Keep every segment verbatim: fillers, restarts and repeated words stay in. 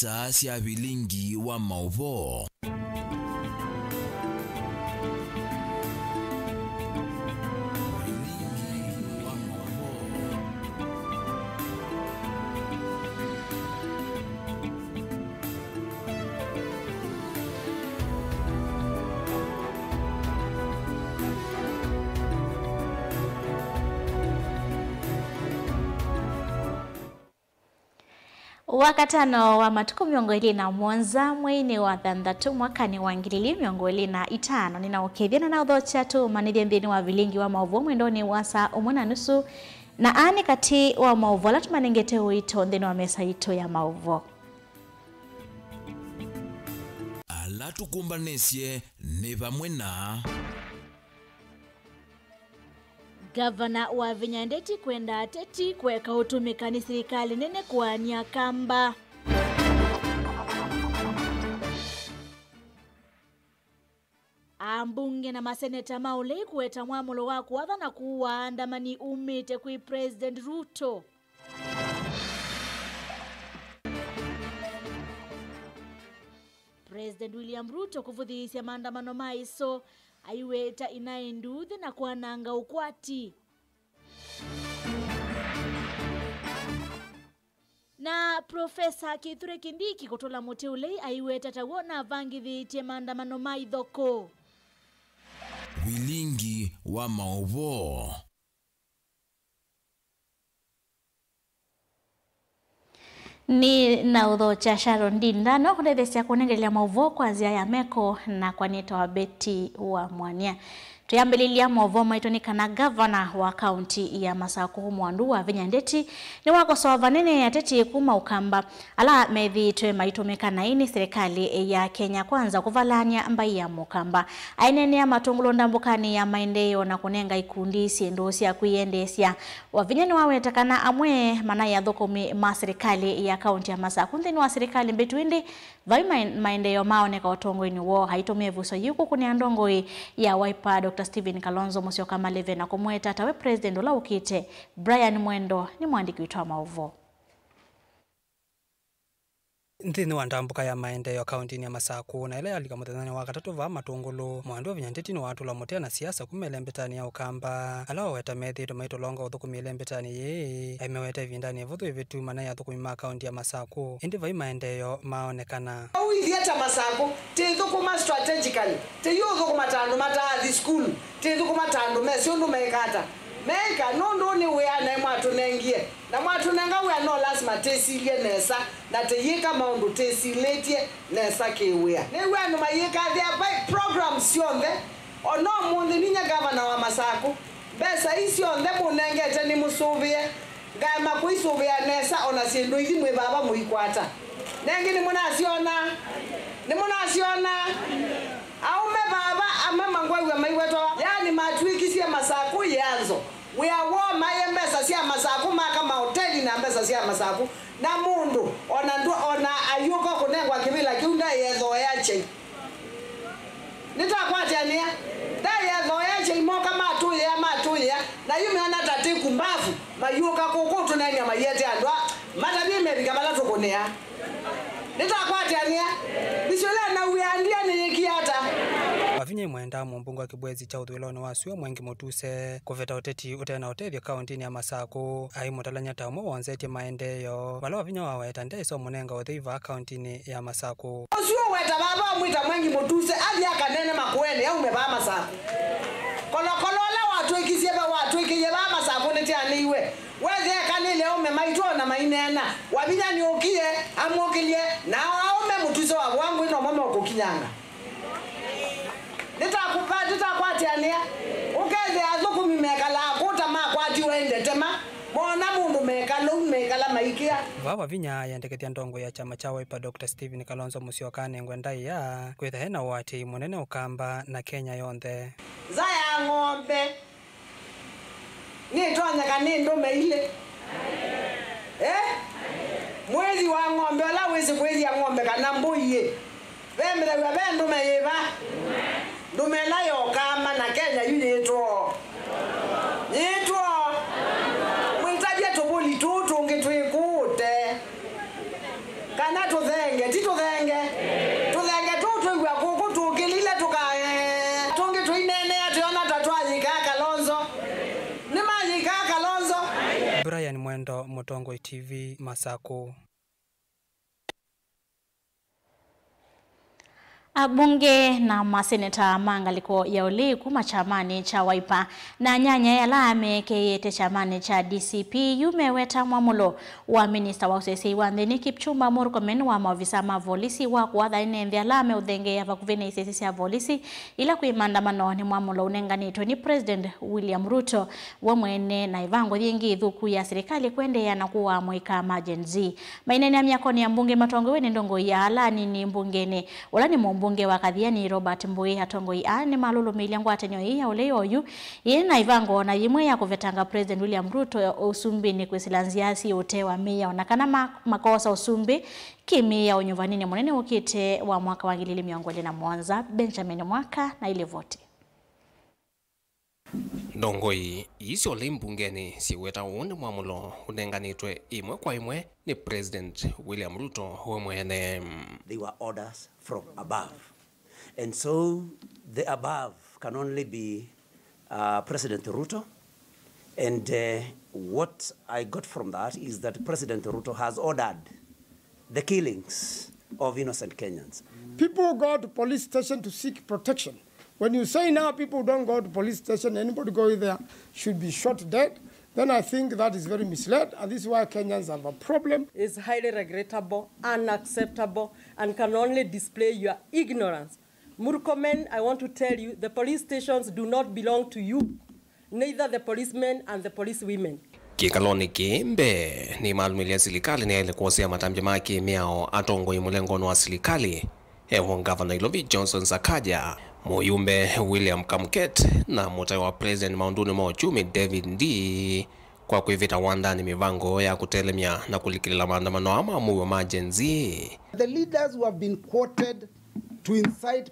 Saa sya vilingi wa maũvoo. Vilingi wa maũvoo. Wakatano wa matukũ mĩongo ĩlĩ na mũonza mweinĩ wa thanthatũ mwakanĩ wa ngili ilĩ mĩongo ĩlĩ na itano, nĩnaũkĩthya na naũthokya tũmanĩthye nthĩnĩ wa vilingi wa maũvoo mwendonĩ wa saa ũmwe na nusu, na aa nĩ katĩ wa maũvoo ala tũmanengete ũito nthĩnĩ wa mesa itũ ya maũvoo. Ala tũkũmbanĩsye nĩ vamwe na. Ngavana Wavinya Ndeti kwenda ateti kũeka ũtũmĩka nĩ silikalĩ nene kũaany'a Kamba. Ambunge na maseneta ma ũlei kũweta mwamũlo wa kũatha na kũua aandamani umĩte kwĩ President Ruto. President William Ruto kũvũthĩĩsya maandamano ma ĩso, aiweta inaĩ nduuthĩ na kwananga ũkwati. Na Profesa Kithure Kindiki kũtũla mũtĩ ũlei aiweta taw'o navangĩthĩtye maandamano ma ithokũ. Vilingi wa maũvoo. Nĩ na ũthokya Sharon Ndinda no kũndetheesya kũnengelea maũvoo kwa nzĩa ya meko, nakwa nĩtawa Betty wa Mwania. Twĩambĩlĩlya maũvoo maitũ nĩ kana ngavana wa kaunti ya Masakũ Mwandu Wavinya Ndeti nĩwakosoa vanene ateti kuma Ũkamba ala methĩĩtwe maitũmĩka naĩ nĩ silikalĩ ya Kenya Kwanza kũvalany'a mbaĩ ya Mũkamba. Aineenea Matũngũlũ ndambũkanĩ ya maendeeo na kũnenga ikundi syĩndũ sya kwĩyendeesya. Wavinya nĩwaweta kana amwe manaĩ athũkũmi ma silikalĩ ya kaunti ya Masakũ nthĩnĩ wa silikalĩ mbĩtu, ĩndĩ vai mae-, maendeeo maoneka ũtongoinĩ woo. Aitũmĩa ĩvuso yĩu kũkũnĩa ndongoi ya Wiper, Doctor Stephen Kalonzo Musyoka Maleve, na kũmweta tawe president ũla ũkĩte. Brian Mwendo nĩ mwandĩki witũ wa maũvoo. Nthĩnĩ wa ndambũka ya maendeeo kauntinĩ ya Masakũ, na ĩla yalika mũthenyanĩ wa katatũ vaa Matũngũlũ, Mwandu Wavinya Ndeti nĩwatũla mũtĩ ana siasa kuma ĩlembetanĩ ya Ũkamba, ala waweta methĩĩtwe maitolonga ũthũkũmi ĩlembetanĩ yĩĩ. Aimeweta ĩvindanĩ ĩvũthũ ĩvĩtu manaĩ athũkũmi ma kaunti ya Masakũ, ĩndĩ vai maendeeo maonekana. Ũithie ta Masakũ, tĩthũkũma strategically, tĩyũthũkũma ta andũ mataathi sukulu, tĩthũkũma ta andũ mesĩ ũndũ meĩka ata meĩka, nũndũ nĩ wĩa naĩ mwatũnengie. Na mwatũnenga wĩa, no lasima tĩsilye nesa na tĩyĩka maũndũ tĩsilĩtye nesa kĩ-wĩa. Nĩw'a andũ mayĩkathĩa vai programs syonthe. O na ũmũnthĩ ninyie ngavana wa Masakũ, mbesa ii syonthe mũnengete nĩmũsũvĩe, ngaema kũisũvĩa nesa, o na syĩndũ ithi mwĩ vava mũikwata. Nengĩ nĩmũnasyona? Nĩmũnasyona? Aũme vava amwe mangwaw'a maiwetawa, yaani matw'ĩkisye Masakũ yĩanzo. Wĩa woo maĩe mbesa sya Masakũ, maka maoteli na mbesa sya Masakũ, na mũndũ ona ndũ-, ona ayũka kũnengwa kĩvĩla kĩu ndaĩethooea kyai. Nĩtakwatĩanĩa? Ndaĩethooea kyai, moka matũyĩa, matũyĩa, na yu meona ta tĩ kumbavu, mayũka kũkũ tũneenea maiete andũ a matavye mevika vala tũkũnĩa. Nĩtakwatĩanĩa? Nĩsyo ĩla nauĩa ndia nĩyĩkie ata? Wavinya imwendaa mũmbunge wa kĩvwezi kya ũthũĩlonĩ wa sua Mwengi Mũtuse kũveta ũteti ũte na ũtethyo kaũntinĩ ya Masakũ. Aimũtalany'a ta ũmwe wonzetye maendeeo, vala Wavinya waweta ndeĩsa ũmũnenga ũthei vaa kaũntinĩ ya Masakũ. Ũsu ũweta vava wamwĩta Mwengi Mũtuse athi akaneene Makueni aume vaa Masakũ. Kolokolo ũla watwĩkisye va, watwĩkĩie vaa Masakũ nĩtyanĩiwe. Wethĩa ekalĩle aũme maitũ o na maineena, Wavinya nĩũkie, amũkĩlye, nao aũme mũtuse wa vũa ngũĩ nomo mekũkinyanga. Nĩtakũva-, nĩtakwatĩanĩa, ũkethĩa athũkũmi mekalaa kũu ta makwatiwe nĩ ndetema, moona mũndũ mekala ũu, mekala maikĩa. Vaa Wavinya ayendekethya ndongoi ya kyama kya Wiper, Doctor Stephen Kalonzo Musyoka anengwe ndaĩa kwĩtha ena ũatĩĩi mũnene Ũkamba na Kenya yonthe. Nza ya ng'ombe. Nĩtonyeka nĩ ndũme ilĩ. Eh? Mwĩthi wa ng'ombe ũla wĩsĩ kwĩthya ng'ombe kana mbũi ĩ. Ve mĩthaw'a ve ndũme yĩva? Ndũme ĩla yokaa mana Kenya yu yĩtwoo. Yĩtwoo. Mwĩtavye tũvũli tũũ tũngĩ twĩkũũte. Kana tũthenge. Brian Mwendo, Mũtongoi T V, Masakũ. Ambunge na maseneta ma ngalĩko ya ũlei kuma kyamanĩ kya Wiper na anyanyae ala meekĩĩte kyamanĩ kya D C P yu meweta mwamũlo wa minista wa ũseseĩ wa nthĩnĩ Kipchumba Murkomen wa maovisa ma volisi wa kũatha ene nthĩ ala meũthengeea vakuvĩ na isese sya volisi ila kwĩ maandamano nĩ mwamũlo ũnenganĩtwe nĩ President William Ruto we mwene na ĩvango yĩngĩ ĩthũku ya silikalĩ kũendeea na kũaa mũika ma Gen Z. Maineenea myakonĩ ya mbunge matongoew'e nĩ ndongoi ya ala anini mbungenĩ, ũla nĩ mũmbunge wa Kathiani Robert Mbũĩ. Atongoi aa nĩmalũlũmĩilye ngwatanĩo ĩĩ ya ũlei oyu yĩĩ na ĩvango o na yĩmwe ya kũvetanga President William Ruto ũsumbĩnĩ kwĩsĩla nzĩa syĩ ũtee wa mĩao na kana ma- makoosa ũsumbĩ kĩ-mĩao ũnyuvaninĩ mũnene wũkĩte wa mwaka wa ngili ili mĩongo ĩlĩ na mũonza. Benjamin Mwaka na ilivoti. Ndongoi ii sya ũlei mbungenĩ syĩweta ũũ nĩ mwamũlo ũnenganĩtwe ĩmwe kwa ĩmwe nĩ President William Ruto we mwene. They were orders from above. And so the above can only be uh, President Ruto. And uh, what I got from that is that President Ruto has ordered the killings of innocent Kenyans. People go to police station to seek protection. When you say now people don't go to police station, anybody go there should be shot dead, then I think that is very misled, and this is why Kenyans have a problem. Is highly regrettable, unacceptable, and can only display your ignorance. Murkomen, I want to tell you, the police stations do not belong to you. Neither the policemen and the policewomen. Kĩkalonĩ kĩĩ mbee, nĩmalũmĩlya silikalĩ nĩyaĩle kwosea matambya ma kĩ-mĩao atongoi mũlengonĩ wa silikalĩ, ewo ngavana Ilovi Johnson Sakaja, mũyumbe William Kamket, na mũtaĩ wa president maũndũnĩ ma ũkyumi David Ndii kwa kwĩvĩta wandanĩ mĩvango ya kũtelemya na kũlikĩlĩla maandamano aa ma mũuo ma Gen Z. The leaders who have been quoted to incite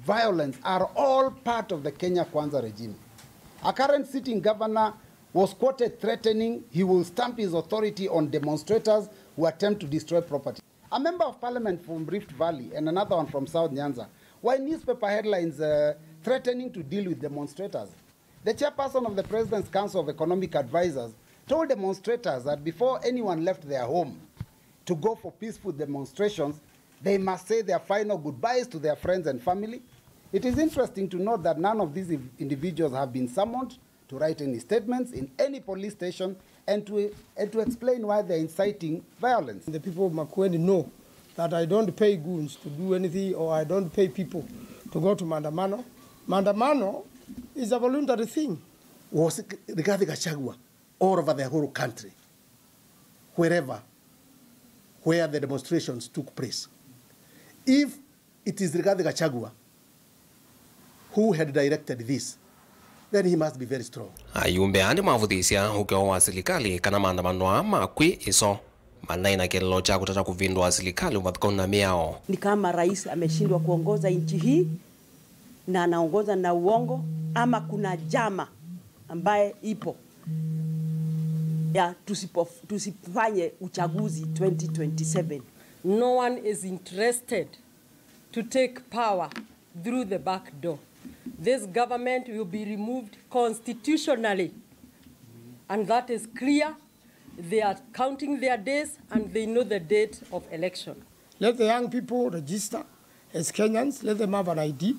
violence are all part of the Kenya Kwanza regime. A current sitting governor was quoted threatening he will stamp his authority on demonstrators who attempt to destroy property. A member of parliament from Rift Valley and another one from South Nyanza were in newspaper headlines uh, threatening to deal with demonstrators. The chairperson of the President's Council of Economic Advisers told demonstrators that before anyone left their home to go for peaceful demonstrations, they must say their final goodbyes to their friends and family. It is interesting to note that none of these individuals have been summoned to write any statements in any police station and to, and to explain why they are inciting violence. The people of Makueni know that I don't pay goons to do anything or I don't pay people to go to maandamano. Maandamano is a voluntary thing. Was Rigathi Gachagua all over the whole country, wherever, where the demonstrations took place? If it is Rigathi Gachagua who had directed this, then he must be very strong. Ayumbe aa nĩmavũthĩĩsya ũkeo wa silikalĩ kana maandamano aa ma kwĩ ĩso manaĩ na kĩeleelo kya kũtata kũvĩndũa silikalĩ ũvathũkanu na mĩao. Ni kama rais ameshindwa kuongoza nchi hii na anaongoza na uongo, ama kuna njama ambaye ipo ya tusipof-, tusifanye uchaguzi twenty twenty-seven. No one is interested to take power through the back door. This government will be removed constitutionally, and that is clear. They are counting their days and they know the date of election. Let the young people register as Kenyans, let them have an I D,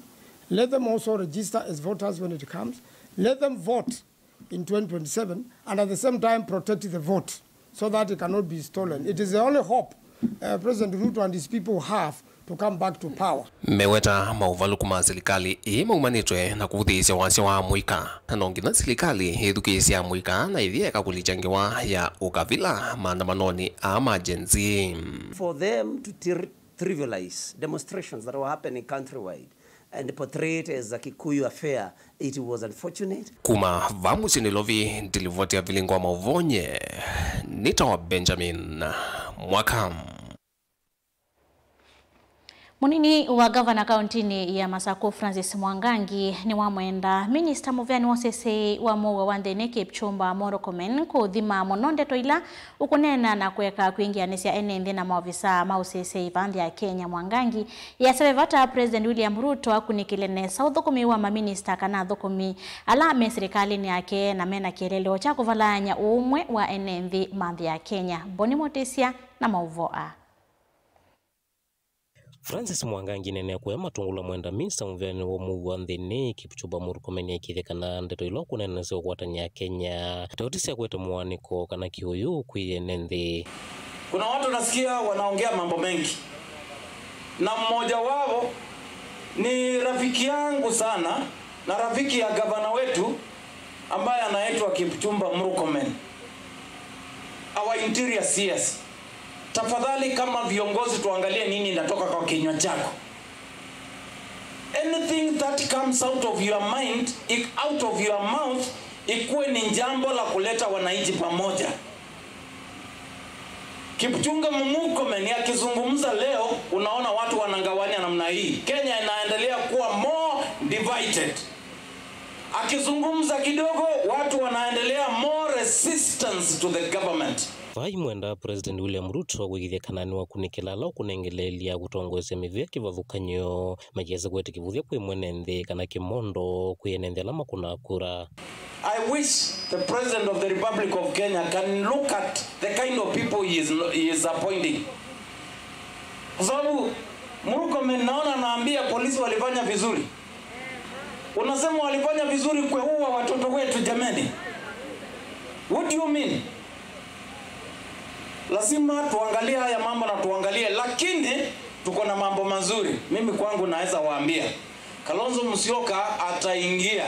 let them also register as voters when it comes, let them vote in twenty twenty-seven and at the same time protect the vote so that it cannot be stolen. It is the only hope uh, President Ruto and his people have to come back to power. Meweta maũvalũku ma silikalĩ ĩĩ maumanĩtwe na kũvũthĩĩsya wasya wa amũika, na no nginya silikalĩ ĩthukĩĩsye amũika na ĩthi eka kũlikya ngewa ya ũkavila maandamanonĩ aa ma Gen Z. For them to ter- trivialize demonstrations that were happening countrywide and portray it as a Kikuyu affair, it was unfortunate. Kuma vaa mũsyĩ Nairobi, ndilivoti ya vilingo wa mauvonye nĩtawa Benjamin Mwaka. Mũnini wa ngavana kaũntĩnĩ ya Masakũ, Francis Mwangangi, nĩwamwenda minista mũveani wa ũseseĩ wa mũuo wa nthĩnĩ, Kipchumba Murkomen, kũthima mũno ndeto ila ũkũneena na kũeka kwingĩanĩsya ene nthĩ na maovisaa ma ũseseĩ vaa nthĩ ya Kenya. Mwangangi easya ve vata President William Ruto akunĩkĩle nesa ũthũkũmi wa maminista kana athũkũmi ala me silikalĩnĩ yake na mena kĩeleelo kya kũvalaany'a ũũmwe wa ene nthĩ ma nthĩ ya Kenya. Boni Mũtĩsya na maũvoo aa. Francis Mwangangi nene kũya matũngũlũ amwenda minista mũveani wa mũuo wa nthĩnĩ, Kipchumba Murkomen, ekĩthye kana ndeto ila ũkũneenanĩsya ũkwatany'a Kenya ta ũtĩsyakwete mũanĩko kana kĩũyũ kwĩ ene nthĩ. Kuna watu nasikia wanaongea mambo mengi, na mmoja wao ni rafiki yangu sana na rafiki ya gavana wetu ambaye anaitwa Kipchumba Murkomen, our interior C S. Tafadhali, kama viongozi, tuangalie nini inatoka kwa kinywa chako. Anything that comes out of your mind, ik-, out of your mouth, ikuwe ni jambo la kuleta wananchi pamoja. Kipchumba Murkomen akizungumza leo, unaona watu wanagawanya namna hii. Kenya inaendelea kuwa more divided. Akizungumza kidogo, watu wanaendelea more resistance to the government. Vai mwenda President William Ruto kwĩkĩthya kana nĩwakunĩkĩla ala ũkũnengeleelya kũtongoesya mĩvĩa kĩvathũkany'o, makĩasa kwete kĩvũthya kwĩ mwene nthĩ kana kĩmondo kwĩ ene nthĩ ala makũnaa kura. I wish the President of the Republic of Kenya can look at the kind of people he is, he is appointing. Kwa sababu Murkomen naona anaambia polisi walifanya vizuri. Unasema walifanya vizuri kuua watoto wetu, jameni. What do you mean? Lazima tuangalie haya mambo na tuangalie, lakini tuko na mambo mazuri. Mimi kwangu naweza waambia, Kalonzo Musyoka ataingia,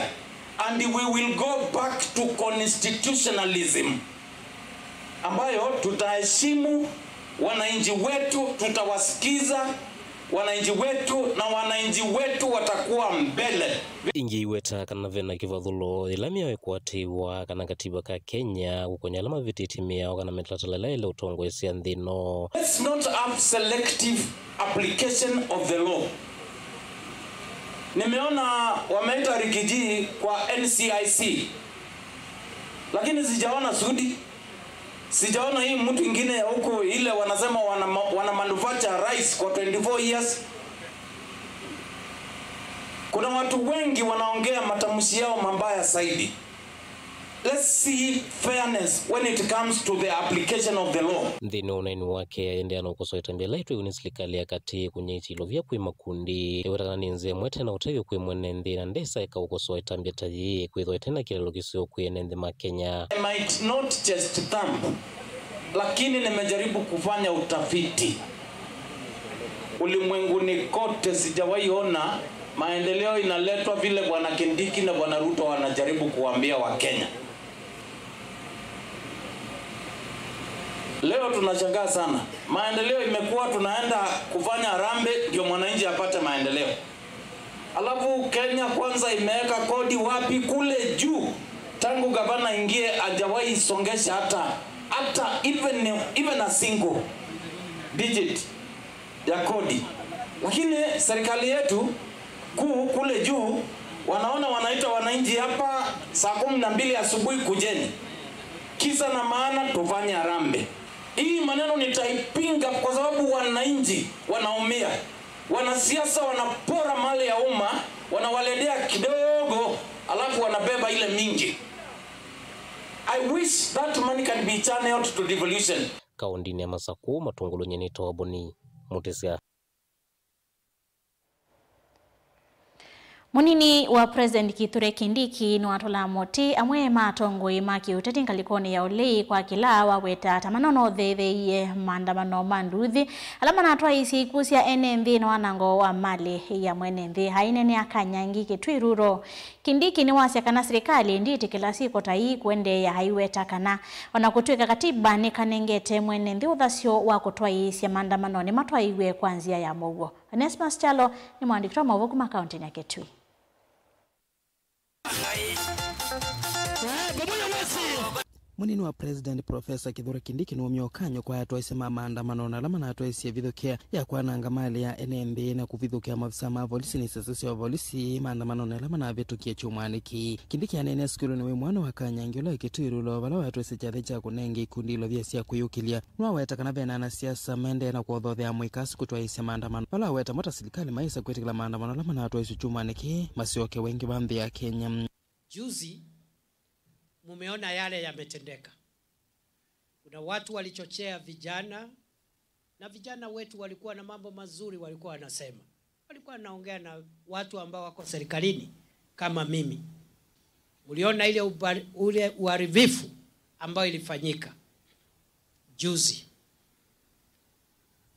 and we will go back to constitutionalism, ambayo tutaheshimu wananchi wetu, tutawasikiza wananchi wetu, na wananchi wetu watakuwa mbele. Ĩngĩ iweta kana vena kĩvathũlo yĩla mĩao ĩkwatĩĩwa kana katiba ka Kenya kũkonya ala mavĩtĩtye mĩao kana mĩtalatala ĩla ĩle ũtongoesya nthĩ ĩno. Let's not have selective application of the law. Nimeona wameita Rigiji kwa N C I C, lakini sijaona Sudi. Sijaona hii mtu ingine ya huko ile wanasema wana, wana manufacture rice kwa twenty-four years. Kuna watu wengi wanaongea matamshi yao mabaya zaidi. Let's see fairness when it comes to the application of the law. Nthĩnĩ wa ũneeni wake, aendeea na ũkosoa ĩtambya ĩla ĩtwĩwe nĩ silikalĩ ya katĩ kũnyia isilũvya kwĩ makundi. Eweta kana nĩ nzĩa ĩmwe ĩte na ũtethyo kwĩ mwene nthĩ na ndesa eka ũkosoa ĩtambya ta yĩĩ kwĩthwa ĩte na kĩeleelo kĩseo kwĩ ene nthĩ ma Kenya. I might not chest thump, lakini nimejaribu kufanya utafiti. Ulimwenguni kote sijawahi ona maendeleo inaletwa vile Bwana Kindiki na Bwana Ruto wanajaribu kuambia Wakenya. Leo tunashangaa sana. Maendeleo imekuwa tunaenda kufanya harambee ndio mwananchi apate maendeleo. Alafu Kenya Kwanza imeweka kodi wapi? Kule juu. Tangu gavana ingie, hajawahi songesha hata, hata even, even a single digit ya kodi. Lakini serikali yetu kuu kule juu wanaona wanaita wananchi hapa saa kumi na mbili asubuhi, "Kujeni." Kisa na maana tufanye harambee. Hii maneno nitaipinga kwa sababu wananchi wanaumia. Wanasiasa wanapora mali ya umma, wanawaletea kidogo, alafu wanabeba ile mingi. I wish that money can be channeled to devolution. Kaũntĩnĩ ya Masakũ, matũngũlũnye nĩ Toboni Mũtĩsya. Mũnini wa President Kithure Kindiki nĩwatũla mũtĩ amwe ma atongoi ma kĩũteti ngalĩkonĩ ya ũlei kwa kĩla waweta ta manonothetheie maandamano ma nduthi ala manatwaĩĩsye ikw'ũ sya ene nthĩ na wanango wa malĩ ya mwene nthĩ. Aineenea Kanyangi, Kitui Rural, Kindiki nĩwasya kana silikalĩ ndĩtĩkĩla syĩko ta ii kũendeea, aiweta kana o na kũtw'ĩka katiba nĩkanengete mwene nthĩ ũthasyo wa kũtwaĩĩsya maandamano, nĩmatwaĩw'e kwa nzĩa ya mũuo. Onesmus Kyalo nĩ mũandĩki wa maũvoo kuma kaũntĩnĩ ya Kitui. Mũnini wa President Professor Kithure Kindiki nĩwaumya ũkany'o kwa atwaĩsya ma maandamano na ala manatwaĩsye ĩvithũkĩa ya kwananga malĩ ya ene nthĩ na kũvithũkĩa maofisa ma volisi na isese sya volisi maandamanonĩ ala manavĩtũkie kyumwanĩ kĩĩ. Kindiki aneenea sukulunĩ wĩ mwana wa Kanyangi ũla wĩ Kitui Rulo, vala watwaĩsye kyathĩ kya kũnenga ikundi ilovia sya kwĩyũkĩlya. Nĩwaweta kana ve na anasiasa maendee na kũthothea mũika asu kũtwaĩĩsya maandamano, vala aweta mo ta silikalĩ mayĩsa kwĩtĩkĩla maandamano ala manatwaĩswe kyumwanĩ kĩĩ masyokewe ĩngĩ va nthĩ ya Kenya. Juzi mumeona yale yametendeka. Kuna watu walichochea vijana, na vijana wetu walikuwa na mambo mazuri walikuwa wanasema. Walikuwa wanaongea na watu ambao wako serikalini kama mimi. Mliona ile uba-, ule uharibifu ambao ilifanyika juzi.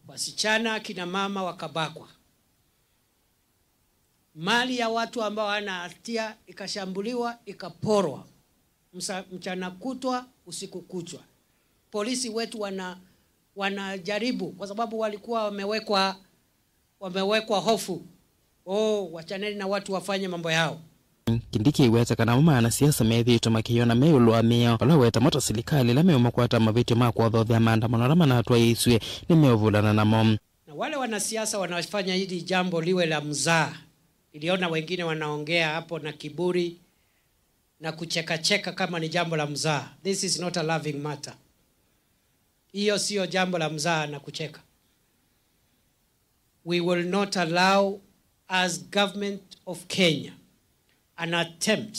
Wasichana, kina mama wakabakwa. Mali ya watu ambao hawana hatia ikashambuliwa, ikaporwa. Msa-, mchana kutwa, usiku kuchwa. Polisi wetu wana-, wanajaribu kwa sababu walikuwa wamewekwa, wamewekwa hofu. Oh, wachaneni na watu wafanye mambo yao. Kindiki aiweta kana mo maanasiasa methĩĩtwe makĩyona me ĩũlũ wa mĩao, vala aweta mo ta silikalĩ ĩla meũmakwata mavĩtyo ma kũthothea maandamano ala manatwaĩĩsw'e nĩmeũvulana namo. Na wale wanasiasa wanafanya hili jambo liwe la mzaha, niliona wengine wanaongea hapo na kiburi na kuchekacheka kama ni jambo la mzaha. This is not a laughing matter. Hiyo siyo jambo la mzaha na kucheka. We will not allow, as government of Kenya, an attempt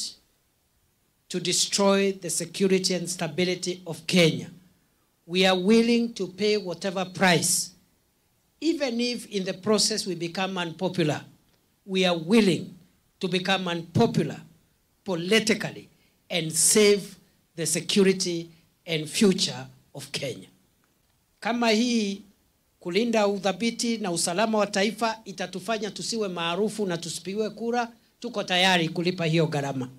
to destroy the security and stability of Kenya. We are willing to pay whatever price, even if in the process we become unpopular. We are willing to become unpopular politically and save the security and future of Kenya. Kama hii kulinda uthabiti na usalama wa taifa itatufanya tusiwe maarufu na tusipigiwe kura, tuko tayari kulipa hiyo gharama.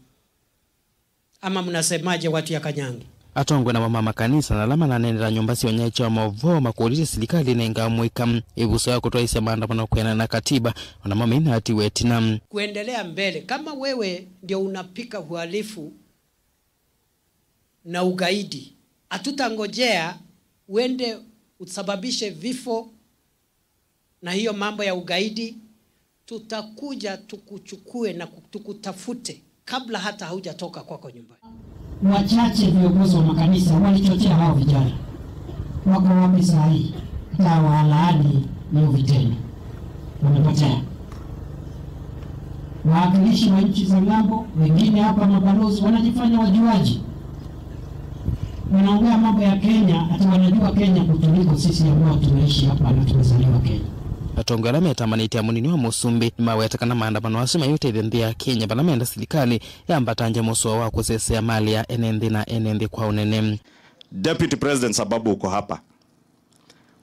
Ama mnasemaje, watu ya Kanyangi? Atongoi namo ma makanisa na ala mananeenera nyũmba sya ũnyaĩĩkyo wa maũvoo makũlilye silikalĩ ĩnenga mũika ĩvuso ya kũtwaĩĩsya maandamano kwĩanana na katiba, o namo meinaatiwe ĩtina. Kuendelea mbele, kama wewe ndio unapika uhalifu na ugaidi, hatutangojea uende usababishe vifo na hiyo mambo ya ugaidi, tutakuja tukuchukue na ku-, tukutafute kabla hata haujatoka kwako nyumbani. Wachache viongozi wa makanisa walichochea hao vijana. Wako wapi saa hii? Hata walaani hiyo vitendo. Wamepotea. Wawakilishi wa nchi za ng'ambo, wengine hapa mabalozi, wanajifanya wajuaji. Wanaongea mambo ya Kenya, ati wanajua Kenya kutuliko sisi ambao tumeishi hapa na tumezaliwa Kenya. Atongoi ala metamanĩtye na mũnini wa mũsumbĩ nĩmaweta kana maandamano asu mayũteithya nthĩ ya Kenya vala menda silikalĩ yambatangya mũsoa wa kũsesea malĩ ya ene nthĩ na ene nthĩ kwa ũnene. Deputy President, sababu uko hapa,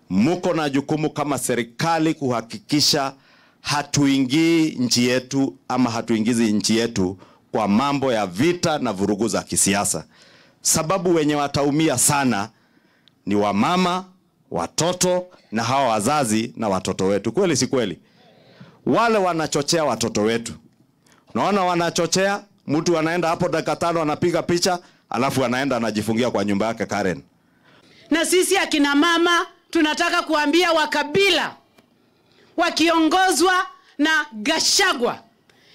muko na jukumu kama serikali kuhakikisha hatuingii nchi yetu ama hatuingizi nchi yetu kwa mambo ya vita na vurugu za kisiasa, sababu wenye wataumia sana ni wamama, watoto na hawa wazazi na watoto wetu. Kweli si kweli? Wale wanachochea watoto wetu. Unaona, wanachochea, mtu anaenda hapo dakika tano anapiga picha, alafu anaenda anajifungia kwa nyumba yake Karen. Na sisi akina mama tunataka kuambia wakabila wakiongozwa na Gachagua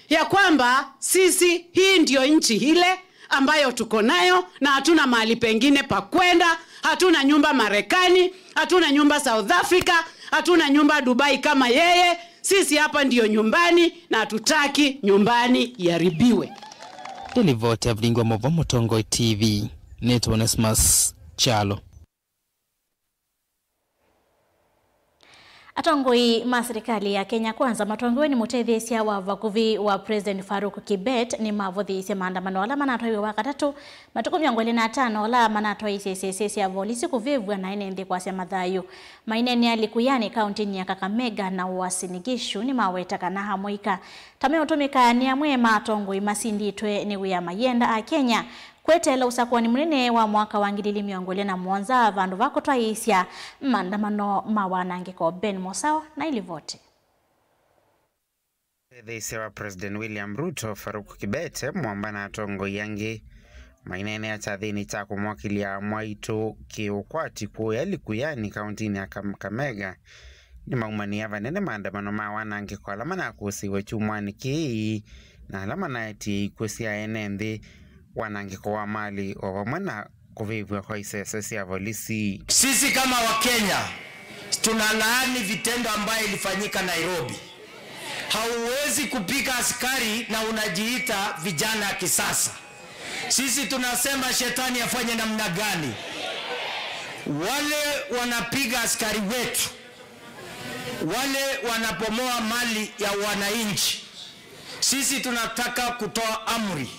ya kwamba sisi, hii ndio nchi ile ambayo tuko nayo, na hatuna mahali pengine pa kwenda, hatuna nyumba Marekani, hatuna nyumba South Africa, hatuna nyumba Dubai kama yeye. Sisi hapa ndio nyumbani na hatutaki nyumbani iharibiwe. Nĩ livoti ya Vilingi wa Maũvoo Mũtongoi T V, nĩtwa Onesmus Kyalo. Atongoi ma silikalĩ ya Kenya Kwanza matongoew'e nĩ mũtetheesya wa vakuvĩ wa President Faruk Kibet nĩmavũthĩĩsye maandamano ala manatwaiwe Wakatatũ, matukũ mĩongo ĩlĩ na atano ala manatwaisye isese sya volisi kũvĩvw'a na ene nthĩ kwasya mathayũ. Maineenea Likuyani, kaũntĩnĩ ya Kakamega na Uasin Gishu, nĩmaweta kana amũika ta meũtũmĩka nĩ amwe ma atongoi masindĩtwe nĩ wĩa mayenda Akenya kweteela ũsakũani mũnene wa mwaka wa ngili ili mĩongo ĩlĩ na mũonza vandũ va kũtwaĩĩsya maandamano ma wanangĩko. Ben Mosao na ilivoti. Mũtetheesya wa President William Ruto, Faruk Kibet, mwamba na atongoi angĩ Maineenea kyathĩnĩ kya kũmokĩlya mwaitũ kĩũkwati kũya Likuyani, kaũntĩnĩ ya Kam-, Kamega, nĩmaumanĩa vanene maandamano ma wanangĩko ala manakũsĩiwe kyumwanĩ kĩĩ na ala manaetie ikw'ũ sya ene nthĩ, wanangĩko wa mali, o vamwe na kũvĩvw'a kwa isese sya volisi. Sisi kama Wakenya tunalaani vitendo ambayo ilifanyika Nairobi. Hauwezi kupiga askari na unajiita vijana ya kisasa. Sisi tunasema shetani afanye namna gani? Wale wanapiga askari wetu, wale wanapomoa mali ya wananchi, sisi tunataka kutoa amri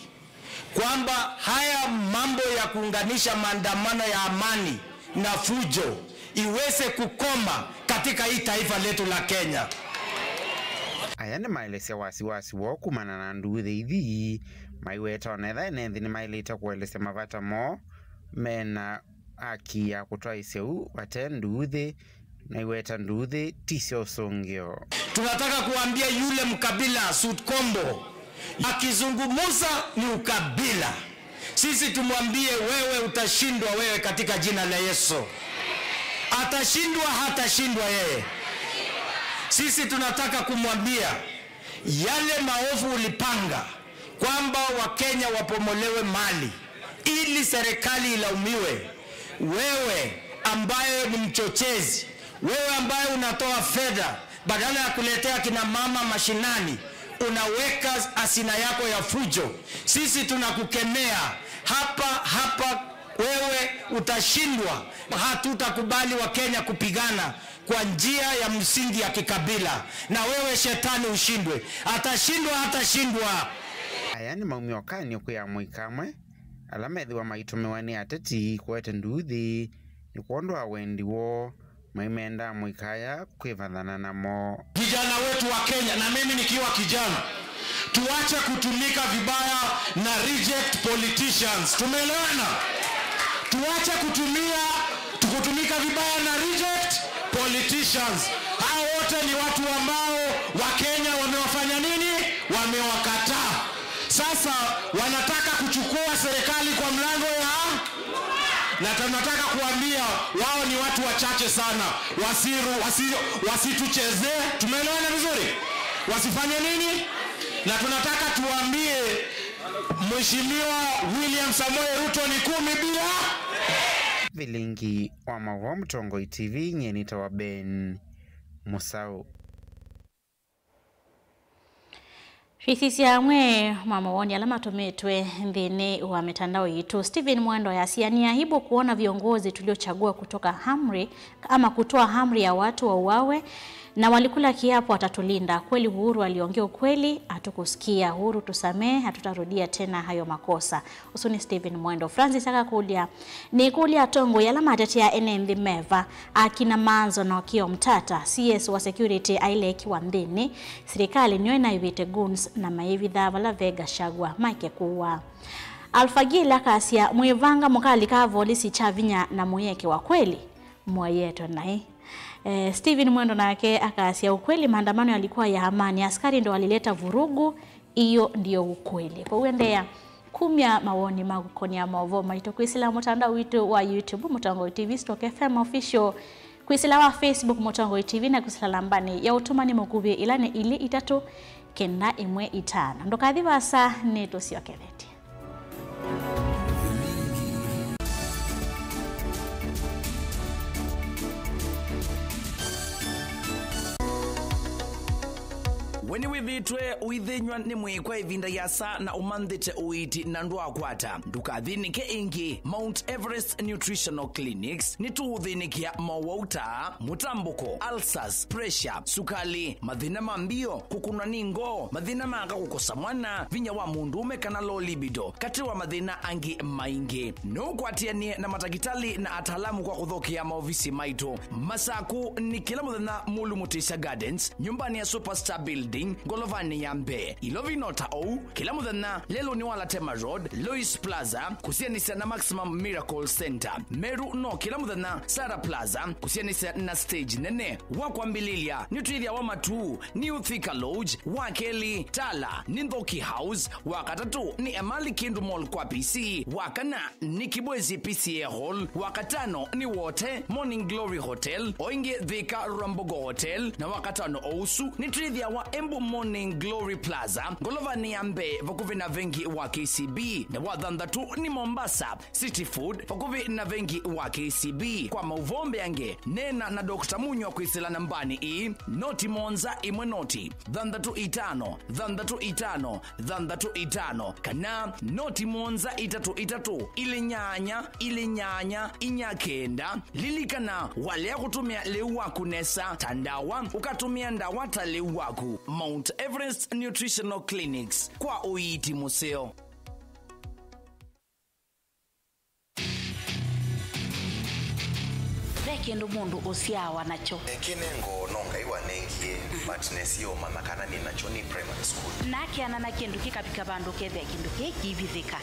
kwamba haya mambo ya kuunganisha maandamano ya amani na fujo iweze kukoma katika hii taifa letu la Kenya. Aya nĩmaelesya wasiwasi woo kumana na nduuthĩ ithi, maiweta ona etha ene nthĩ nĩmaĩlĩte kũelesya mavata moo mena aki ya kũtwaĩsya ũu vate nduuthĩ, na iweta nduuthĩ ti sya ũsũngĩo. Tunataka kuambia yule mkabila Sud Kombo, akizungumza ni ukabila. Sisi tumwambie, wewe utashindwa wewe, katika jina la Yesu. Atashindwa, hatashindwa yeye. Sisi tunataka kumwambia, yale maovu ulipanga kwamba Wakenya wapomolewe mali ili serikali ilaumiwe, wewe ambaye ni mchochezi, wewe ambaye unatoa fedha badala ya kuletea kina mama mashinani, unaweka asina yako ya fujo. Sisi tunakukemea hapa hapa, wewe utashindwa. Hatutakubali Wakenya kupigana kwa njia ya msingi ya kikabila. Na wewe shetani ushindwe. Atashindwa, atashindwa. Aya nĩ maumyo kanĩ kwĩ amũika amwe ala methĩwa maitũmĩwa nĩ ateti kũete nduuthĩ nĩ kwondũ wa wendi woo, maimenda amũika aya kwĩvathana namo. Vijana wetu wa Kenya, na mimi nikiwa kijana, tuache kutumika vibaya na reject politicians. Tumeelewana? Tuache kutumia, kutumika vibaya na reject politicians. Hao wote ni watu ambao Wakenya wamewafanya nini? Wamewakataa. Sasa wanataka kuchukua serikali kwa mlango ya, na tunataka kuambia wao ni watu wachache sana. Wasiru-, wasi-, wasituchezee. Tumeelewana vizuri? Wasifanye nini? Na tunataka tuambie Mheshimiwa William Samoei Ruto ni kumi bila. Vilingi wa Mauvoo, Mũtongoi T V, nyie nĩtawa Ben Mũsaũ. Twĩsisya amwe ma mawoni ala matũmĩtwe nthĩnĩ wa mitandao yitũ. Stephen Mwendo yasya, "Ni aibu kuona viongozi tuliochagua kutoka amri ama kutoa amri ya watu wauawe, na walikula kiapo watatulinda. Kweli Uhuru aliongea ukweli, hatukusikia. Uhuru tusamehe, hatutarudia tena hayo makosa." Ũsu nĩ Stephen Mwendo. Francis akakũlya, "Nĩkũlya atongoi ala matetea ene nthĩ meva, akina Manzo na Okiya Omtata, C S wa security aile ekiwa nthĩnĩ, silikalĩ nĩyo ĩnaĩvĩte goons na mayĩvithaa vala ve Gachagua maeke kũũa." Alpha Gil akasya, "Mwĩvanga mũkalika volisi kya vinya na mũyekewa kweli? Mũayetwe naĩ." Eh, Stephen Mwendo nake akasya, "Ukweli maandamano yalikuwa ya amani, askari ndo walileta vurugu, hiyo ndio ukweli." Kwa uendeea kumya mawoni maku kũkonĩa maũvoo maitũ kwĩsĩla mũtandao witũ wa YouTube, Mũtongoi T V stroke F M Official, kwĩsĩla wa Facebook Mũtongoi T V, na kwĩsĩla nambanĩ ya ũtũmani mũkuvĩ ĩla nĩ ilĩ itatũ kenda ĩmwe itano. Ndũkathi vaasa, nĩtũsyokethetye. We nĩwĩthĩĩtwe ũithĩnyw'a nĩ mwĩĩ kwa ĩvinda yasa na ũmanthĩte ũiiti na ndwaakwata? Ndũkathĩnĩke ĩngĩ. Mount Everest Nutritional Clinics nĩtũũthĩnĩkĩa mowau ta mũtambũko, ulcers, pressure, sukali, mathĩna ma mbio, kũkũnwa nĩ ngoo, mathĩna ma aka kũkosa mwana, vinya wa mũndũũme kana low libido, katĩ wa mathĩna angĩ maingĩ. No ũkwatĩanĩe na matakĩtalĩ na ataalamu kwa kũthokea maovisi maitũ. Masaku nĩ kĩla mũthenya Mulu Mutisya Gardens, nyũmbanĩ ya Superstar Building. Ngolovanĩ ya mbee. Ilovi no ta ũu, kĩla mũthenya, Lelũnĩ wa Latema Road, Lois Plaza, kũsianĩsya na Maximum Miracle Center. Meru no kĩla mũthenya, Sara Plaza, kũsianĩsya na stage nene. Wa kwambĩlĩlya, nĩtwĩthĩawa Matuu, New Thika Lodge, wa kelĩ, Tala, nĩ Nthoki House, wa katatũ, nĩ Emali Kindu Mall kwa P C, wa kana, nĩ Kibwezi P C A Hall, wa katano nĩ Wote Morning Glory Hotel, o ĩngĩ Thika Rambogo Hotel, na wa katano o ũsu nĩtwĩthĩawa Embu Morning Glory Plaza, ngolovanĩ ya mbee vakuvĩ na vengi wa K C B, na wa thanthatũ nĩ Mombasa City Food vakuvĩ na vengi wa K C B. Kwa maũvoo mbeange, neena na Doctor Munywa kwĩsĩla nambanĩ ĩĩ, noti mũonza ĩmwe noti, thanthatũ itano, thanthatũ itano, thanthatũ itano, kana noti mũonza itatũ itatũ, ilĩ nyanya, ilĩ nyanya, inya kenda. Lilikana, walea kũtũmĩa lĩu waku nesa ta ndawa, ũkatũmĩa ndawa ta lĩu waku. Mount Everest Nutritional Clinics, kwa ũiiti mũseo. Ve kĩndũ mũndũ ũsyaawa nakyo. Kĩnengo no Ngai wanengie, but nesie ũmanya kana nĩ nakyo nĩ primary school. Nakeana na kĩndũ kĩkavika vandũ ũkethĩa kĩndũ kĩĩ kĩivithĩka.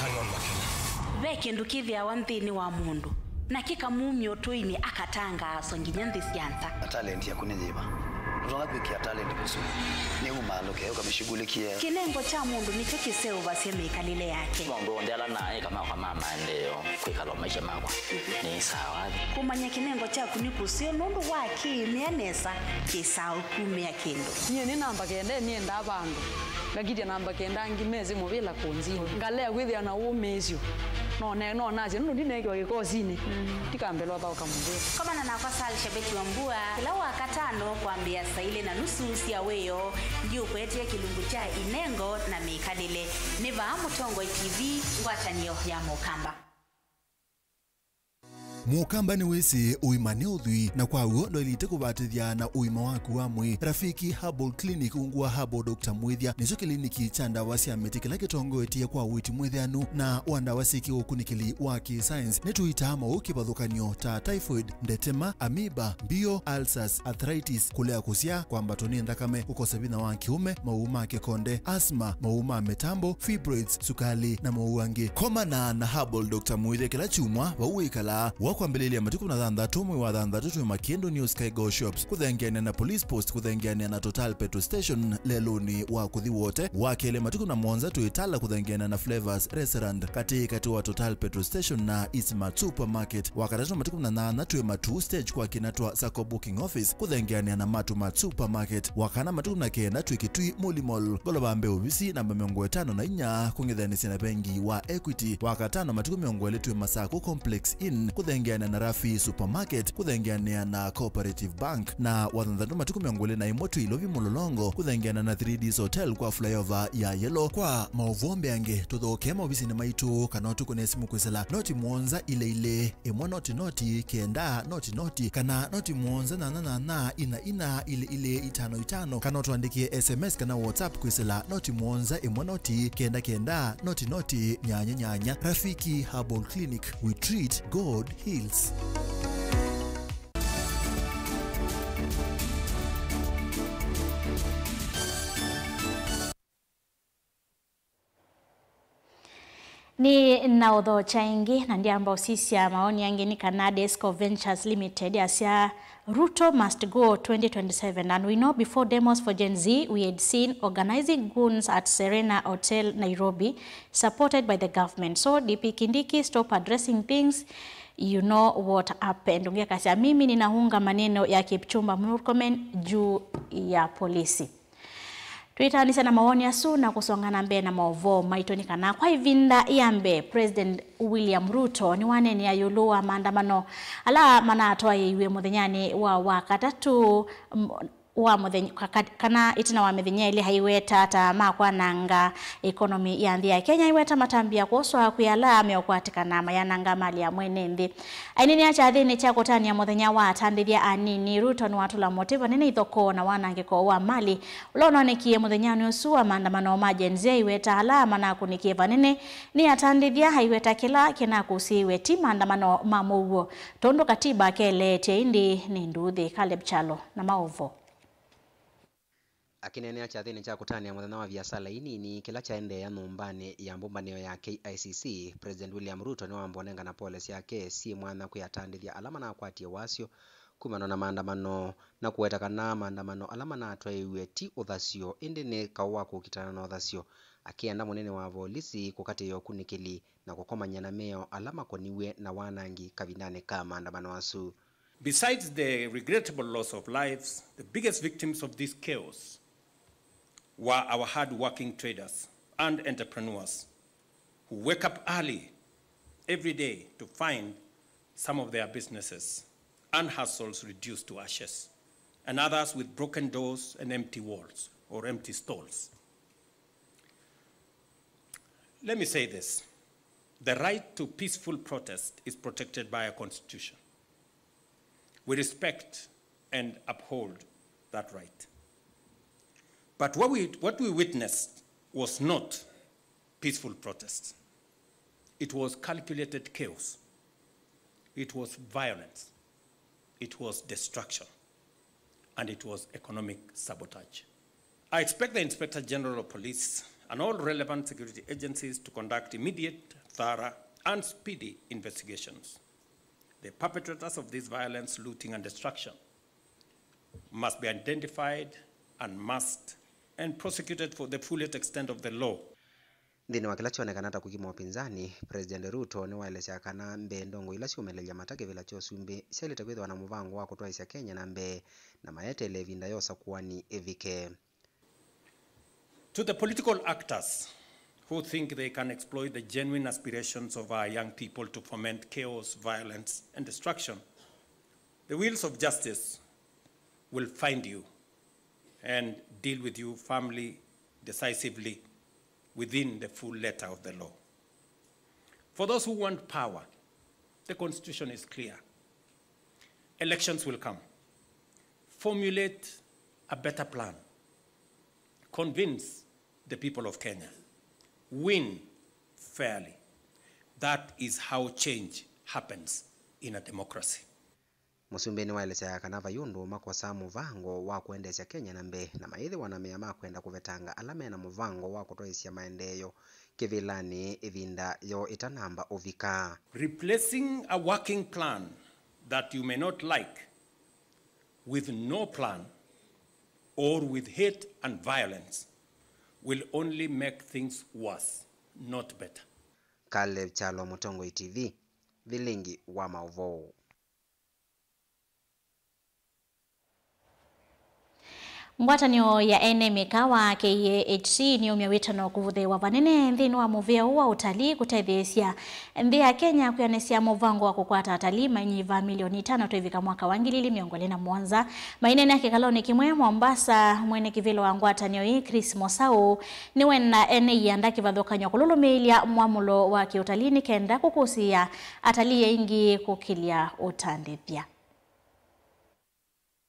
Hang on, Makena. Ve kĩndũ kĩthĩawa nthĩnĩ wa mũndũ, na kĩkamumya ũtũinĩ, akatangaaswa nginya nthĩ sya nza. Talent yaku nĩ yĩva? Ndũtonya kwĩkĩa talent kũsu. Nĩ umaalũke, ũkamĩshughulikie. Kĩnengo kya mũndũ nĩkyo kĩseũvasya mĩkalĩle yake. Maũndũ onthe ala naĩ kama kwa ma maendeeo kwĩkala maisha makwa nĩ sawa. Kũmanya kĩnengo kyaku nĩ kũseo nũndũ wa kĩĩmĩa nesa kĩsaa ũkumĩa kĩndũ. Nyie nĩ namba kenda nĩendaa vandũ. Ngakitya namba kenda angĩ mesĩ mũvĩla kũnzini. Ngalea kwĩthĩa na ũmĩĩsyo. No ne-, no nasya nũndũ ndineekiwa kĩkosinĩ. Ndikambĩlwa thaũka mũvĩla. Komana nakwa Sal Shabeti wa Mbua kĩla wa katano kwambĩa saa ilĩ na nusu sya wĩoo, ndiũkwetie kĩlungu kya inengo na mĩkalĩle. Nĩ vaa Mũtongoi T V, ngwatanĩo ya Mũkamba. Mũkamba nĩwĩsĩ ũima nĩ ũthwii, na kwa w'o ndwaĩlĩte kũvatĩthya na ũima waku wa mwĩĩ. Rafiki Herbal Clinic ungu wa Herbal Doctor Mwĩthya nĩkyo kĩliniki kya ndawa sya mĩtĩ kĩla kĩtongoetye kwa ũiiti mwĩthĩanu na wa ndawa syĩ kĩũkunĩkĩli wa kĩ-science. Nĩtũitaa maũũ kĩvathũkany'o ta typhoid, ndetema, amoeba, mbio, ulcers, arthritis, kũlea kũsyaa, kwambatwa nĩ nthakame, kũkosa vinya wa kĩũme, maũũ ma kĩkonde, asthma, maũũ ma mĩtambo, fibroids, sukalĩ, na maũũ angĩ. Komana na Herbal Doctor Mwĩthya kĩla kyumwa vau wĩkalaa. Wa kwambĩlĩlya matukũ na thanthatũ mwei wa thanthatũ twĩ Makĩndũ New Sky Go Shops, kũthengeanĩa na Police Post, kũthengeanĩa na Total Petrol Station, lelũnĩ wa kũthi Wote. Wa kelĩ matukũ na mũonza twĩ Tala, kũthengeanĩa na Flavors Restaurant, katĩ katĩ wa Total Petrol Station na Eastmart Supermarket. Wa katatũ matukũ na nyanya twĩ Matuu Stage kwa kĩna twa Sacco Booking Office, kũthengeanĩa na Matumart Supermarket. Wa kana matukũ na kenda twĩ Kitui Muli Mall, ngolova mbee ovisi namba mĩongo ĩtano na inya, kũng'ethanĩsya na vengi wa Equity. Wa katano matukũ mĩongo ĩlĩ twĩ Masaku Complex Inn, kũthengeanĩa na Rafi Supermarket, kũthengeanĩa na Cooperative Bank. Na wa thanthatũ matukũ mĩongo ĩlĩ na ĩmwe twĩ Ilovi Mũlolongo, kũthengeanĩa na Three Ds Hotel kwa flyover ya Yellow. Kwa maũvoo mbeange, tũthokee maovisinĩ maitũ kana ũtũkũne simũ kwĩsĩla noti mũonza ilĩ ilĩ, ĩmwe noti noti, kenda noti noti, kana noti mũonza nyanya nyanya, ina ina, ilĩ ilĩ, itano itano, kana ũtũandĩkĩe S M S kana WhatsApp kwĩsĩla noti mũonza, ĩmwe noti, kenda kenda, noti noti, nyanya nyanya. Rafiki Herbal Clinic, we treat, God heals. Nĩ na ũthokya ĩngĩ, na ndyamba ũsisya maoni angĩ nĩ kana Desco Ventures Limited yasya, "Ruto must go twenty twenty-seven, and we know before demos for Gen Z, we had seen organizing goons at Serena Hotel, Nairobi, supported by the government. So, D P Kindiki, stop addressing things, you know what happened." Ũngĩ akasya, "Mimi ninaunga maneno ya Kipchumba Murkomen juu ya polisi." Twĩtaanĩsya na mawoni asu na kũsonga na mbee na maũvoo maitũ nĩ kana kwa ĩvinda ya mbee, President William Ruto nĩwaneenea ĩũlũ wa maandamano ala manatwaĩĩiw'e mũthenyanĩ wa Wakatatũ, m-, wa mũthenya, ka-, ka-, kana ĩtina wa mĩthenya ĩlĩ aiweta ta ma kwananga economy ya nthĩ ya Kenya, aiweta matambya kwoswa kwĩ ala meũkwatĩkana mayananga mali ya mwene nthĩ. Aineenea kyathĩnĩ kya kũtanĩa mũthenya wa atandĩthya anini, Ruto nĩwatũla mũtĩ vanene ithokoo na wanangĩko wa mali ũla ũnonekie mũthenyanĩ ũsu wa maandamano ma Gen Z, aiweta ala manakũnĩkie vanene nĩ atandĩthya, aiweta kĩla kĩnakũsĩĩwe ti maandamano ma mũuo, tondũ katiba keleetye ĩndĩ nĩ nduuthĩ. Caleb Kyalo na maũvoo. Akĩneenea kyathĩnĩ kya kũtanĩa mũthenya wa viasala inini kĩla kyaendeea nyũmbanĩ ya mbũmbanĩo ya K I C C, President William Ruto nĩwamba ũnengana pole syake syĩ mwanya kwĩ atandĩthya ala manakwatie wasyo kumana na maandamano, na kũweta kana maandamano ala manatwaĩiw'e ti ũthasyo, ĩndĩ nĩ kaũ wa kũkitana na ũthasyo, akĩenda mũnene wa volisi kũkatĩĩa ũkunĩkĩli na kũkomany'a na mĩao ala makoniw'e na wanangi kavindanĩ ka maandamano asu. Besides the regrettable loss of lives, the biggest victims of this chaos were our hard-working traders and entrepreneurs who wake up early every day to find some of their businesses and hustles reduced to ashes, and others with broken doors and empty walls or empty stalls. Let me say this. The right to peaceful protest is protected by our constitution. We respect and uphold that right. But what we, what we witnessed was not peaceful protest. It was calculated chaos. It was violence. It was destruction. And it was economic sabotage. I expect the Inspector General of Police and all relevant security agencies to conduct immediate, thorough, and speedy investigations. The perpetrators of this violence, looting, and destruction must be identified and must and prosecuted for the fullest extent of the law. Nthĩnĩ wa kĩla kyonekana ta kũkima ũpinzani, President Ruto nĩwaelesya kana mbee ndongoi ila syũmĩlĩlya mata kĩvĩla kya ũsumbĩ syaĩlĩte kwĩthĩwa na mũvango wa kũtwaĩsya Kenya na mbee, na mayeteele ĩvinda ya ũsakũani ĩvike. To the political actors who think they can exploit the genuine aspirations of our young people to foment chaos, violence, and destruction, the wheels of justice will find you and deal with you firmly, decisively, within the full letter of the law. For those who want power, the constitution is clear. Elections will come. Formulate a better plan. Convince the people of Kenya. Win fairly. That is how change happens in a democracy. Mũsumbĩ nĩwaelesya kana vai ũndũ makosaa mũvango wa kũendeesya Kenya na mbee, na mayĩthĩwa na mea ma kwenda kũvetanga ala mena mũvango wa kũtwaĩsya maendeeo kĩvĩlanĩ ĩvinda yoo ĩtanamba ũvika. Replacing a working plan that you may not like with no plan or with hate and violence will only make things worse, not better. Caleb Kyalo, Mũtongoi T V, vilingi wa maũvoo. Ngwatanĩo ya ene mĩkawa, K A H C, nĩyaumya wĩtano kũvũthĩĩwa vanene nthĩnĩ wa mũvĩa ũũ wa ũtalii kũtetheesya nthĩ ya Kenya kwĩanĩsya mũvango wa kũkwata atalii manyiva milioni itano twĩvika mwaka wa ngili ili mĩongo ĩlĩ na mũonza. Maineenea kĩkalonĩ kĩmwe Mombasa, mwene kĩvĩla wa ngwatanĩo ĩĩ, Chris Mosau, nĩwenda ene ianda kĩvathũkany'o kũlũlũmĩĩlya mwamũlo wa kĩũtalii nĩ kenda kũkũsĩĩa atalii aingĩ kũkĩlya ũtandĩthya.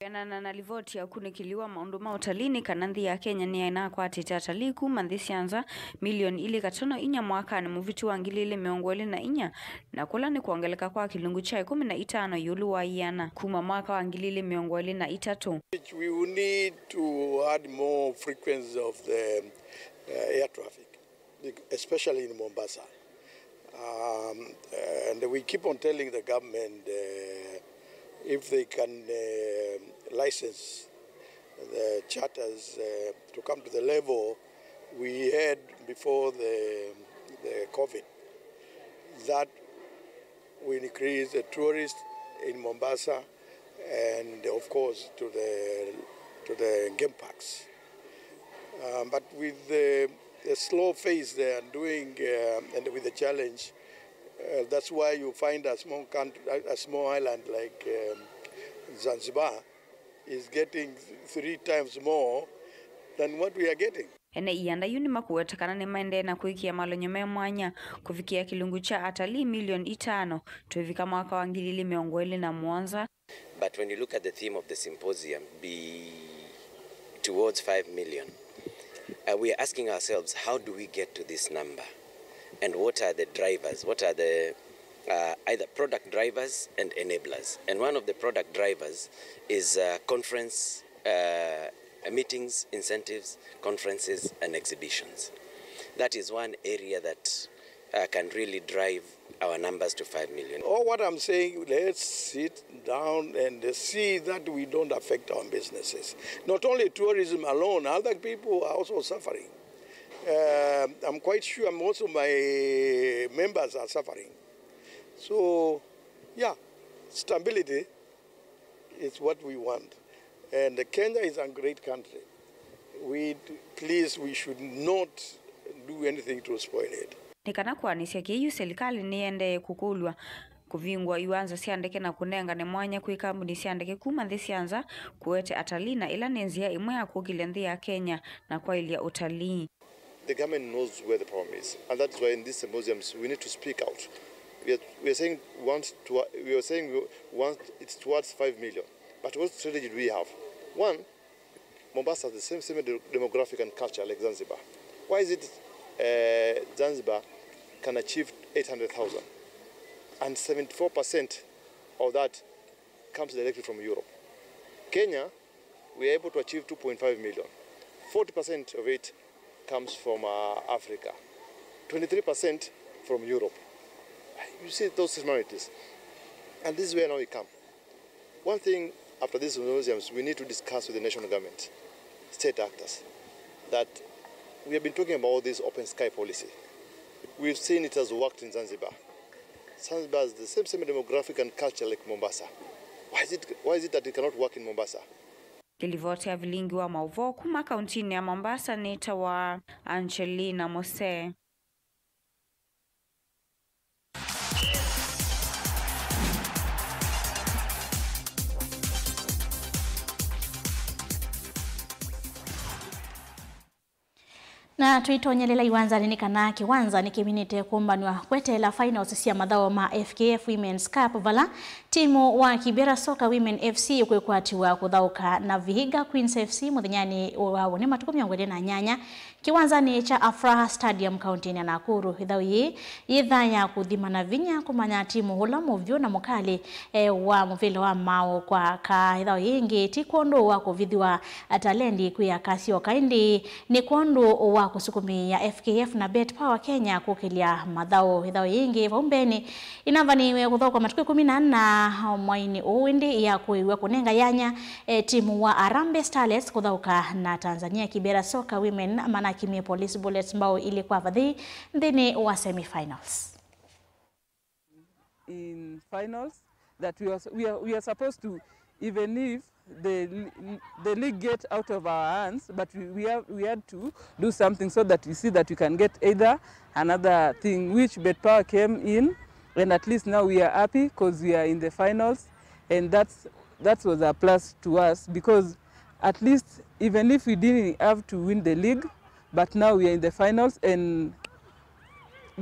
Kwĩanana na livoti ya ũkunĩkĩli wa maũndũ ma ũtalii, nĩ kana nthĩ ya Kenya nĩyaĩ nakwatĩte atalii kuma nthĩ sya nza milioni ilĩ katono inya mwakanĩ mũvĩtu wa ngili ilĩ mĩongo ĩlĩ na inya, na kũla nĩ kwongeleka kwa kĩlungu kya ĩkũmi na itano ĩũlũ wa ĩana kuma mwaka wa ngili ilĩ mĩongo ĩlĩ na itatũ. We will need to add more frequencies of the, uh, air traffic, especially in Mombasa. Um, and we keep on telling the government, uh, if they can, uh, license the charters, uh, to come to the level we had before the, the COVID. That will increase the tourists in Mombasa and, of course, to the, to the game parks. Um, but with the, the slow phase they are doing, uh, and with the challenge, uh, that's why you find a small country, a, a small island like, um, Zanzibar is getting three times more than what we are getting. Ene ianda yu nĩmakũweta kana nĩmaendee na kwĩkĩa malony'o me mwanya kũvikĩa kĩlungu kya atalii milioni itano twĩvika mwaka wa ngili ilĩ mĩongo ĩlĩ na mũonza. But when you look at the theme of the symposium, be towards five million, uh, we are asking ourselves, how do we get to this number? And what are the drivers? What are the, uh, either product drivers and enablers? And one of the product drivers is, uh, conference, uh, Meetings, incentives, conferences, and exhibitions. That is one area that uh, can really drive our numbers to five million. All what I'm saying, let's sit down and see that we don't affect our businesses. Not only tourism alone, other people are also suffering. Uh, I'm quite sure most of my members are suffering. So, yeah, stability is what we want. And Kenya is a great country. We, please, we should not do anything to spoil it. Nĩ kana kũanĩsya kĩĩ yu, silikalĩ nĩyendee kũkũlw'a kũvingũa iwanza sya ndeke na kũnengane mwanya kwĩ kambuni sya ndeke kuma nthĩ sya nza kũete atalii, na ĩla nĩ nzĩa ĩmwe ya kũkĩlya nthĩ ya Kenya na kwaĩlya ũtalii. The government knows where the problem is, and that's why in these symposiums we need to speak out. We are, we are saying we want to, we are saying we want it's towards five million. But what strategy do we have? One, Mombasa has the same, same de-, demographic and culture like Zanzibar. Why is it uh, Zanzibar can achieve eight hundred thousand and seventy-four percent of that comes directly from Europe? Kenya, we are able to achieve two point five million. Forty percent of it comes from uh, Africa, twenty-three percent from Europe. You see those similarities. And this is where now we come. One thing, after these symposiums, we need to discuss with the national government, state actors, that we have been talking about this open sky policy. We've seen it has worked in Zanzibar. Zanzibar has the same, same demographic and culture like Mombasa. Why is it, why is it that it cannot work in Mombasa? Kĩlivoti ya vilingi wa maũvoo kuma kauntinĩ ya Mombasa nĩtawa Angelina Mose. Na tũitonyelela iwanzanĩ nĩ kana kĩwanza nĩkĩminĩte kũmbanw'a kweteela finals sya mathaũ ma F K F Women's Cup, vala timu wa Kibera Soccer Women F C ũkwĩkwatiwa kũthaũka na Vihiga Queens F C mũthenyanĩ wa woni matukũ mĩongo ĩlĩ na nyanya kĩwanzanĩ kya Afraha Stadium kauntinĩ ya Nakuru. Ĩthaũ yĩĩ yĩthaa ya kũthimana vinya kũmanya timu ũla mũvyũ na mũkalĩ e, wa mũvĩla wa maũ kwa aka. Ĩthaũ yĩĩ ĩngĩ ti kwondũ wa kũvithĩwa talendi kwĩ aka syoka, ĩndĩ nĩ kwondũ wa kũsukumĩĩa F K F na Bet Power Kenya kũkĩlya mathaũ. Ĩthaũ yĩĩ ĩngĩ vau mbeenĩ inavaniwe kũthaũkwa matukũ ĩkũmi na ana mwainĩ ũũ, ĩndĩ ĩyakũĩw'a kũnenga yanya e, timu wa Harambee Starlets kũthaũka na Tanzania Kibera Soccer Women manakimie Police Bullets mbaũ ilĩ kwa vathei nthĩnĩ wa semifinals. In finals that we are, we are, we are supposed to, even if the, the league get out of our hands, but we, we, have, we had to do something so that we see that we can get either another thing, which Bet Power came in, and at least now we are happy because we are in the finals, and that's, that was a plus to us because at least even if we didn't have to win the league, but now we are in the finals, and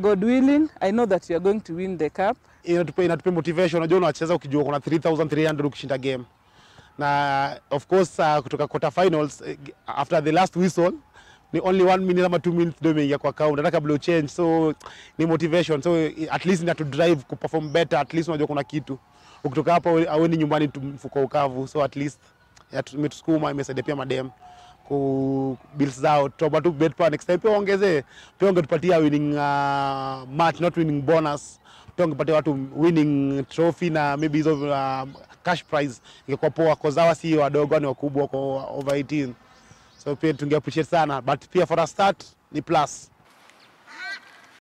God willing, I know that we are going to win the cup. Inatupa, inatupa motivation. Unajua unacheza ukijua kuna three thousand three hundred ukishinda game. Na of course uh, kutoka quarter finals eh, after the last whistle ni only one minute ama two minutes ndio imeingia kwa account hata kabla uchange, so ni motivation, so eh, at least inatu drive ku perform better. At least unajua kuna kitu, ukitoka hapo aweni nyumbani tu mfuko ukavu, so at least ya tu- imetusukuma, imesaidia pia madem ku bills zao. Tuomba tu Bet Power next time pia waongeze, pia wangetupatia winning uh, match, not winning bonus, pia wangepatia watu winning trophy na maybe hizo uh, cash prize, ingekuwa poa cause hawa si wadogo, ni wakubwa, wako over eighteen, so pia tunge appreciate sana, but pia for a start ni plus.